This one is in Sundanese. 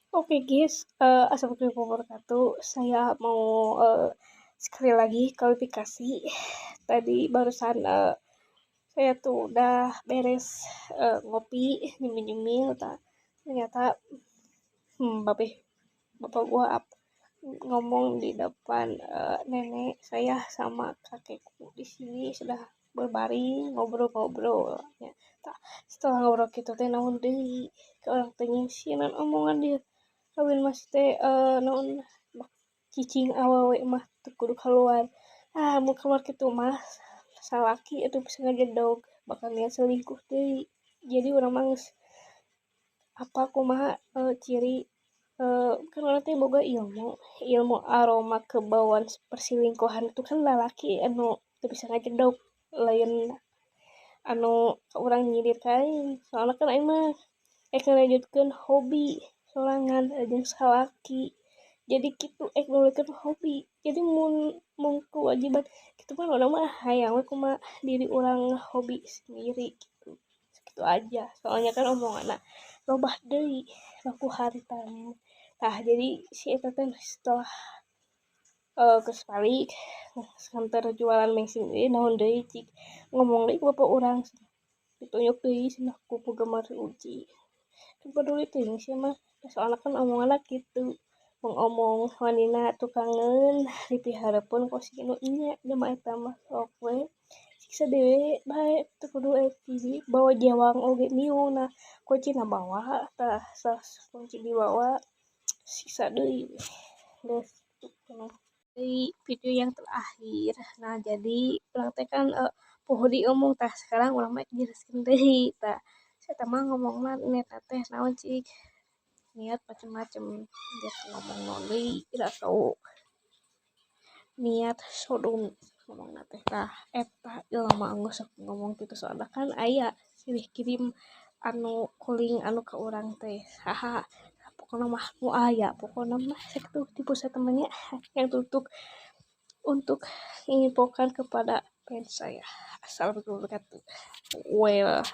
Oke guys, assalamualaikum wabarakatuh. Saya mau sekali lagi klarifikasi. Tadi barusan saya tuh udah beres ngopi, nyemil-nyemil, ternyata babe, bapak gua ngomong di depan nenek saya sama kakekku di sini sudah berbaring ngobrol-ngobrol ya. Tah, setelah ngobrol gitu teh naon deui ke urang teh nyingsieunan omongan dia kawin masih teh naon, cicing awewe mah teu kudu keluar. Ah, mun keluar kitu mah salaki itu bisa ngajedog, bakal niat selingkuh deui. Jadi urang mah geus apa kumaha ciri kan urang teh boga ilmu ilmu aroma kebauan perselingkuhan itu kan lalaki anu teu bisa ngajedog, lain anu urang nyindir ka aing, soalna kan aing mah rek ngalanjutkeun hobi sorangan jeung salaki. Jadi kitu, nuluykeun hobi. Jadi mun mun kewajiban kitu mah urang mah hayang we kumaha diri urang hobi sendiri gitu, sakitu aja. Soalnya kan omonganna robah deui, baku hantam. Tah, jadi si eta teh setelah geus balik nganter jualan bensin deui, naon deui cik, ngomong deui ke bapak urang, ditunjuk deui cenah ku penggemar Uji. Teu peduli teuing sia mah, soalna kan omonganna kitu, ngomong wanina tukangeun dipihareupeun kos nu nya nya eta mah sok we siksa deui bae, teu kudu bawa jewang oge miung. Nah, kuncina bawa. Tah, kunci dibawa, siksa deui geus. Di video yang terakhir, nah, jadi urang teh kan poho diomong. Tah, sekarang urang mah jelaskeun deui. Tah, si eta mah ngomongna neta teh naon cik, niat macem-macem dia ngomong naon deui atau niat sodomi ngomongna teh. Tah, eta jelema geus sok ngomong kitu, soalna kan aya silih kirim anu calling anu ka urang teh saha, pokona mah nu aya, pokona mah sakitu tipu saya temannya yang untuk menginfokan kepada fans saya. Assalamualaikum warahmatullahi wabarakatuh. Well.